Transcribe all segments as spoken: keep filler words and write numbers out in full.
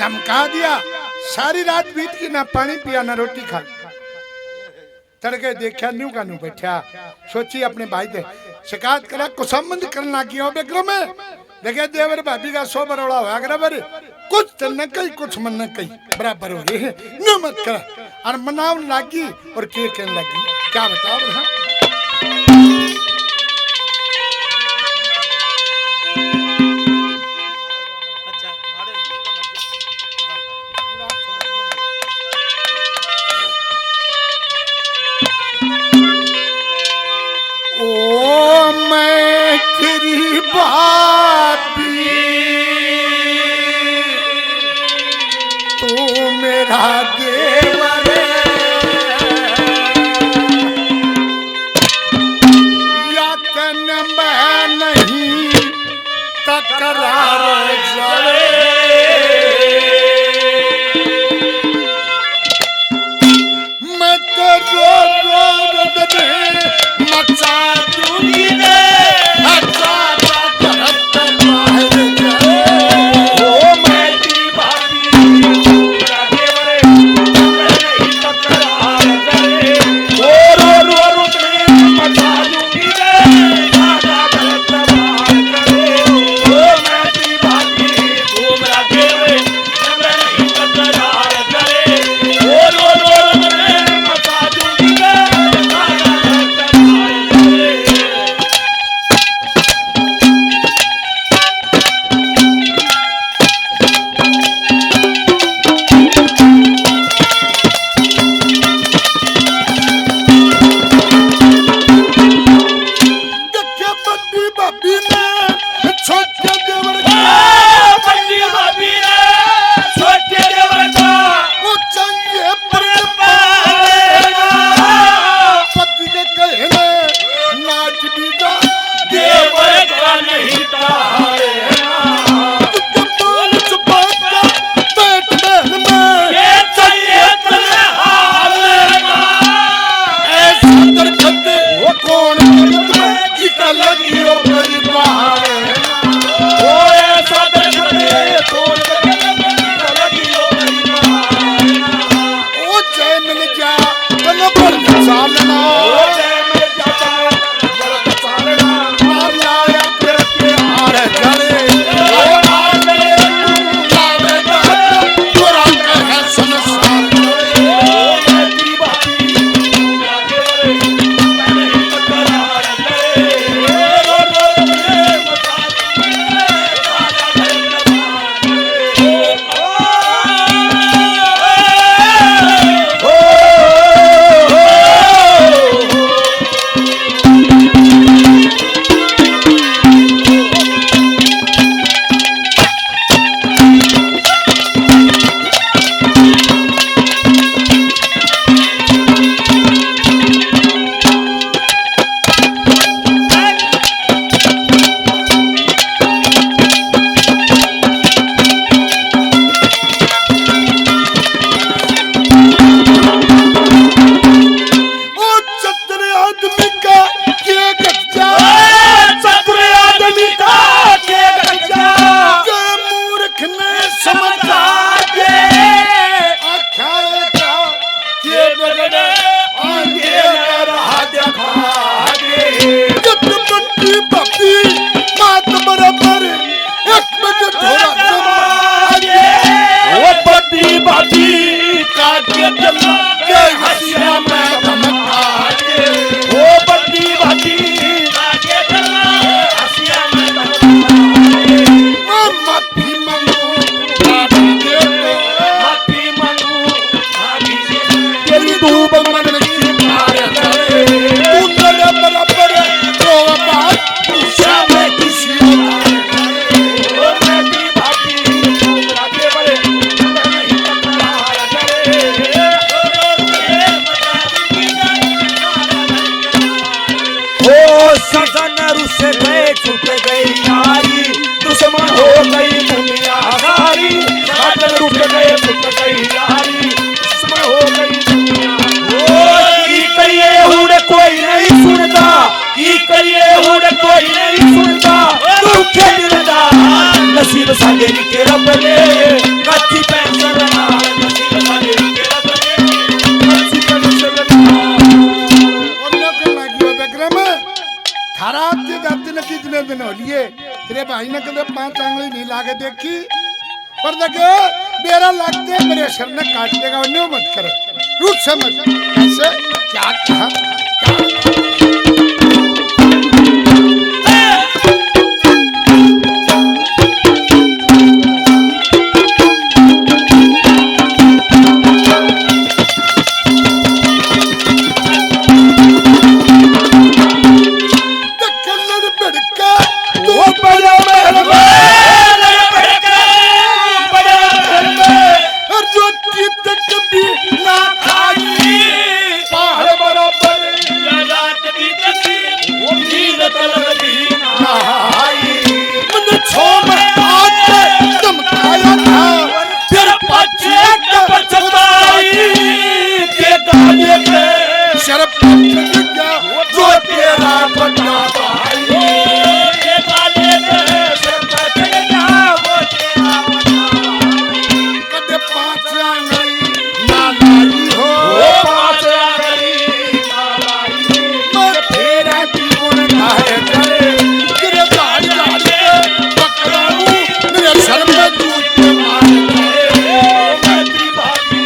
धमका दिया। सारी रात बीत गई, ना पानी पिया, ना रोटी खाई। तड़के देखा, न्यू का न्यू बैठा, सोची अपने भाई से शिकायत करा, कुसंबंध करन लागी हो बेगरम। देखे देवर भाभी का सौ बरोड़ा होया करे, बरे कुछ तन्ने कही, कुछ मन्ने कही, बराबर हो रहे हैं, न्यू मत कर। और मनावन लागी और के कहने लगी, क्या बताओ ना? ओ मैं तेरी भाभी, तू मेरा देवर, या तन मैं नहीं तकरार जड़े। मैं तो रो रो रो दे मचा दूंगी रे, अच्छा बात है तो बाहर जाए। ओ मैं तेरी भाभी, तेरा देवर, मैं नहीं तकरार जड़े। ओ रो रो रो दे मचा दूंगी रे, अच्छा बात है तो बाहर जाए। ओ मैं तेरी भाभी, तू मेरा देवर, देखे बड़ी भाभी ने छोटे देवर का, बड़ी भाभी ने छोटे देवर का, वो चंगे पर पालेगा। पति के कहने नाच भी जा, देवर का नहीं तारेगा। तुझे बोल चुपा कर बैठ महल में, ये चलिए तन्हार लेगा। ऐसा दरखत वो कौन दरखत में चिता लगी हो मेरी बहार। ओ ऐसा दरखत कौन दरखत में चिता लगी हो मेरी बहार। ओ जय मिल जा तन पर चालना। ओ जय मिल जा तन पर चालना। मार लाया फिर के हार जले। ओ मार ले तू लावेगा बुरा कहे संसार। ओ मैं तेरी भाभी ओ चतुर आदमी का के गच्चा। ओ चतुर आदमी का के गच्चा। के मूर्ख ने समझा दे। आख्या का के बगड़े आगे न रहा दिखा दे। जब बंटी बपी मात बराबर एक बजे थोड़ा जमा दे। ओ बंटी बपी काट के जला के हंसिया में धमका दे। ओ बंटी बपी काट के जला हंसिया में धमका दे। ओ माफी मांगू, माफी दे दो, माफी मांगू, माफी दे दो। तेरी डूब मन की धार करे, तू मेरे बराबर रो बात, तू श्याम किसी को धार करे। ओ मैं तेरी भाभी, तू मेरा देवर, मैं नहीं तकरार करे। ओ सजन रुस गए, छूट गई यारी, दुश्मन हो गई दुनिया सारी। सजन रुस गए, छूट गई यारी, दुश्मन हो गई दुनिया। ओ की करिए हुण कोई नहीं सुनता, की करिए हुण कोई नहीं सुनता। तू खेलदा नसीब साडे के रब ने, काची पे हरा के दादी ने कितने दिन हो लिए, तेरे भाई ने कदे पांच आंगली नहीं लाके देखी, पर देखे, बेरा लगते मेरे सर ने काट देगा, न्यू मत कर, रुक से मत। ऐसे क्या कहा, क्या लड़ भिड़ के तू बड़ा महल में, लड़ भिड़ के तू बड़ा महल में, रोटी तक भी ना खाई। पहाड़ बराबर या रात भी चली, वो नींद तलब भी ना आई। मन छो में आके धमकाया था, फिर पाछे के पछताई। के गाने के शर्फ गया जो तेरा बड़ा भाई। के गाने के शर्फ गया वो तेरा बड़ा भाई। कदे पाँच आंगली ना लाई हो, ओ पाँच आंगली ना लाई। मैं फेरा की गुण गाए करे, तेरे झाड़ झाड़ के पकड़ाऊं, मेरे सर में जूते मार दे। मैं तेरी भाभी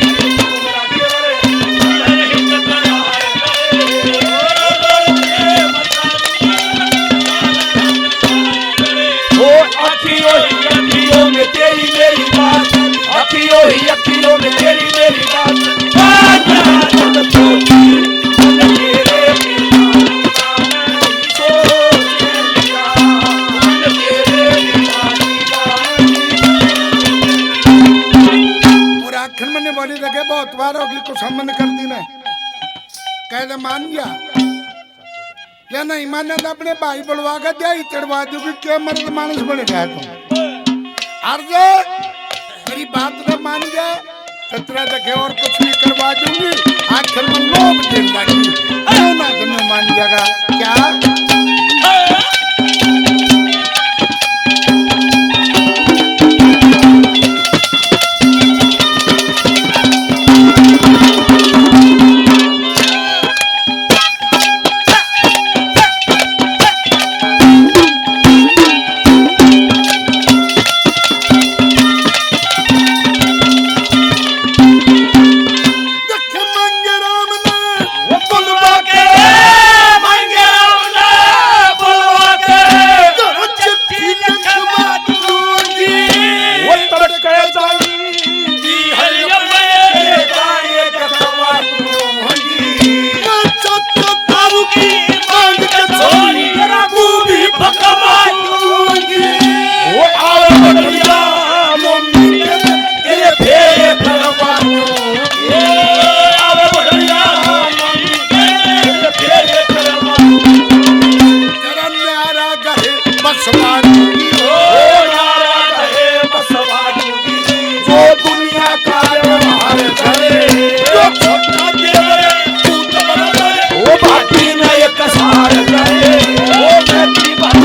ओ अखियों ही अखियों में तेरी मेरी बात, अखियों ही अखियों में तेरी मेरी बात। और आखिर में बोली लगे, बहुत बार होगी, कुछ हम मन कर दी ना, कह दे मान गया। या नहीं माने तो अपने भाई बुलवा के दिया ही चढ़वा दूंगी, के मर्द मानस बन गया तू। अरे मेरी बात ना मान गया, तो तेरा देखे और कुछ भी करवा दूंगी। आखिर में लोभ देने लगी, क्यों ना तुम्हें मान जाएगा क्या? देख मांगे राम ने वो बुलवा के, मांगे राम ने बुलवा के, घर चिट्ठी लिखवा दूंगी। वो तड़के जाऊंगी। दी हरिया में गाने गखवा दूंगी। मैं चाचा दारू की मांग के छोरी, तू भी भकवा दूंगी। वो आवे बढ़िया मम्मी के तेरे फेरे करवा दूंगी। आवे बढ़िया मम्मी के तेरे फेरे करवा दूंगी। तेरा न्यारा गहे बसवा दूंगी। ओ न्यारा गहे बसवा दूंगी। जो दुनिया का व्यवहार करे, जो छोटा देवर, तू तो बराबर। ओ भाटी में एक सार करे, ओ मैं की बात।